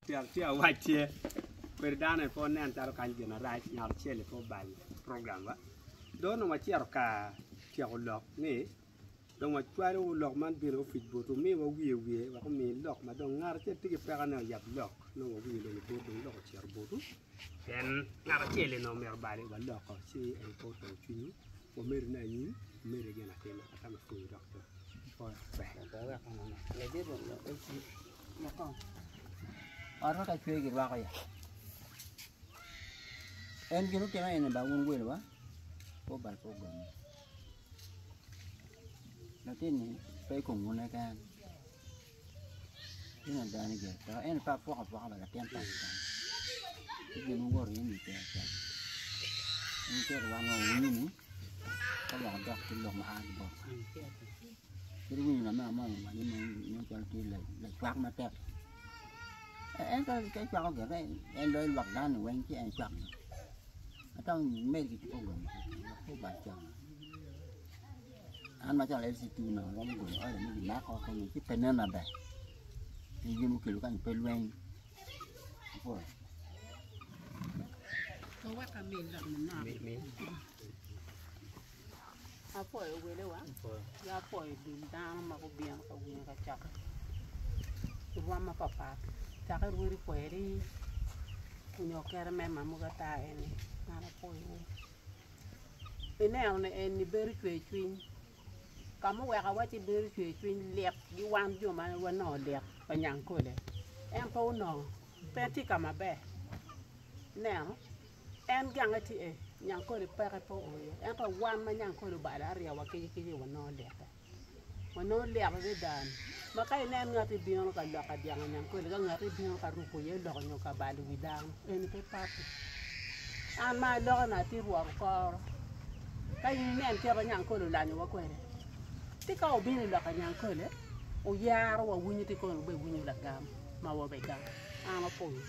Tye awac tye kwede dano pe onen calo kany gin marac ngat acel pe obalo program wa dong onongo wacito ka tyeko lok ni dong wacwalo lok man bino i opic botwu miwa wiye wiye wek omi lok ma dong ngat acel tye ki peko ne oyab lok nongo wawinyo dong bot dong lok ocito botwu pien ngat acel onongo myero obali waloko ci en pe otur cwinywu wamedo ni anyim wamedo gin atima ka ma pwonyo dok to Ot ma ka cwe girwako ya en gin otime eni ba wun welo wa pe obal pe ogony latin-ni pe i kom wun keken tye ada ni gire dok en pe apwoka apwoka wa latin pa ci gin wuwoto iye ni pe tek wun wan wa wuwinyo ni ka wek odok ki lok ma a ki bot Kit winyo lamego mo owaco ni nen calo tye lacwak matek en ka ecwako gire en loyo lwak dano weng ci en cwako ento med ki program pe obal cawa an macalo LC2 onongo aromo golo order ni gimako ci pe nen maber ki gin mukelo kany pe lweny. Apwoyo welewa ki apwoyo dul dano ma gubino ka winyo kacokke i rwom mapapat cake rwodi kweri nyo kere me ma mogo ata eni an apwoyowu ineno ni eni bedo cwer cwiny ka ma oweko awacci bedo cwer cwiny lit ki wan jo ma wanongo lit pa nyangkole en pe onongo pe tye ka maber ineno. En gange tye e, nyangkole peke pe oo iye, ento wan ma nyangkole obalo aryo wa kica kica wanongo lite. Wanongo lit adada ma ka inen ngati bino ka loko dyang i nyangkole ka ngati bino ka ruko iye loko nyo ka balo wi dano eni pe pati. An ma aloko ni atye rwot okoro ka in inen kit ma nyangkole olanyowa kwede ci ka obino i loko nyangkole oyaro wa winyo ci kono wubewinyo lagam ma wabegamo. An apoyo.